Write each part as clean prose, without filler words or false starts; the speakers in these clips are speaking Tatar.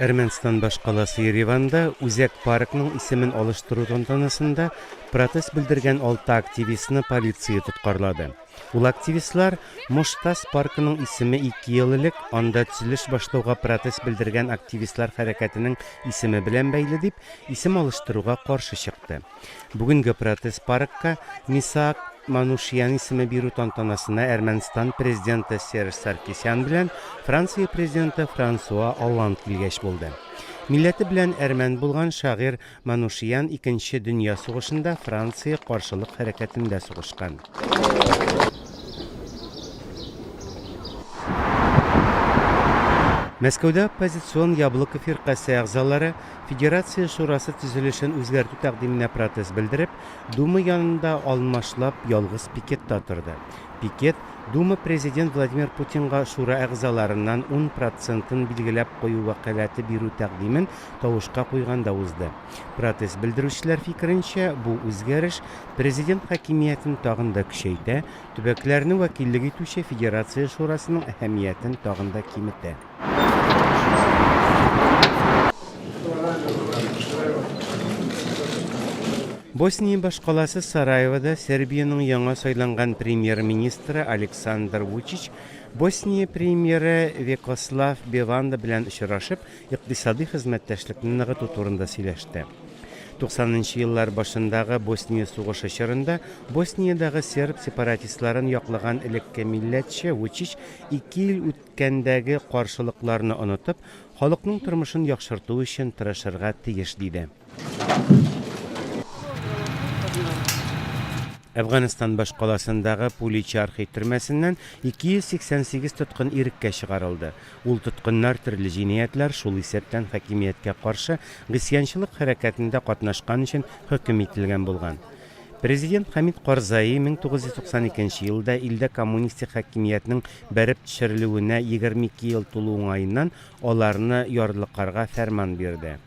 Әрмәнстан башкаласы Ереванда Үзәк паркның исемен алыштыру тантанасында протест белдергән алты активистны полиция тоткарлады. Ул активистлар Моштас паркының исеме ике ел элек анда төзелеш башлауга протест белдергән активистлар хәрәкәтенең исеме белән бәйле дип, исем алыштыруга каршы чыкты. Бүгенге протест паркка Мисаак Манушьян исеме бирү тантанасына Әрмәнстан президенты Серж Саркисян белән Франция президенты Франсуа Олланд килгәч булды. Милләте белән әрмән булган шагыйрь Манушьян Икенче дөнья сугышында Франция каршылык хәрәкәтендә сугышкан. Мәскәүдә оппозицион Яблоко фиркасе әгъзалары Федерация шурасы төзелешен үзгәртү тәкъдименә протест белдереп, Дума янында алмашлап ялгыз пикетта торды. Пикет Дума президент Владимир Путинга шура әгъзаларыннан ун процентын билгеләп кую вәкаләте бирү тәкъдимен тавышка куйганда узды. Протест белдерүчеләр фикеренчә, бу үзгәреш Президент хакимиятен тагын да көчәйтә, төбәкләрне вәкиллек итүче Федерация Шурасының әһәмиятен тагын да киметә. Босния башкаласы Сараевода Сербиянең яңа сайланган премьер-министры Александр Вучич Босния премьеры Векослав Беванда белән очрашып, икътисадый хезмәттәшлекне ныгыту турында сөйләште. 90 нчы еллар башындагы Босния сугышы чорында Босниядагы серб сепаратистларын яклаган элекке милләтче Вучич ике ел үткәндәге каршылыкларны онытып, халыкның тормышын яхшырту өчен тырышырга тиеш, диде. Әфганстан башкаласындагы Пули-Чархи төрмәсеннән 288 тоткын иреккә чыгарылды. Ул тоткыннар төрле җинаятьләр, шул исәптән хакимияткә каршы гыйсъянчылык хәрәкәтендә катнашкан өчен хөкем ителгән булган. Президент Хәмид Карзаи 1992 елда илдә коммунистик хакимиятнең бәреп төшерелүенә 22 ел тулу уңаеннан аларны ярлыкарга фәрман бирде.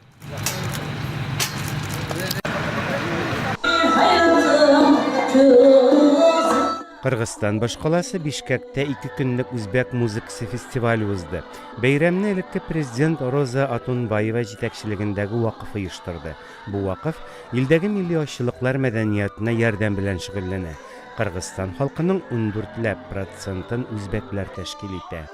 Кыргызстан башкаласы Бишкәктә ике көнлек үзбәк музыкасы фестивале узды. Бәйрәмне элекке президент Роза Отунбаева җитәкчелегендәге вакыф оештырды. Бу вакыф илдәге милли азчылыклар мәдәниятына ярдәм белән шөгыльләнә. Кыргызстан халкының ундүртләп процентын үзбәкләр тәшкил итә.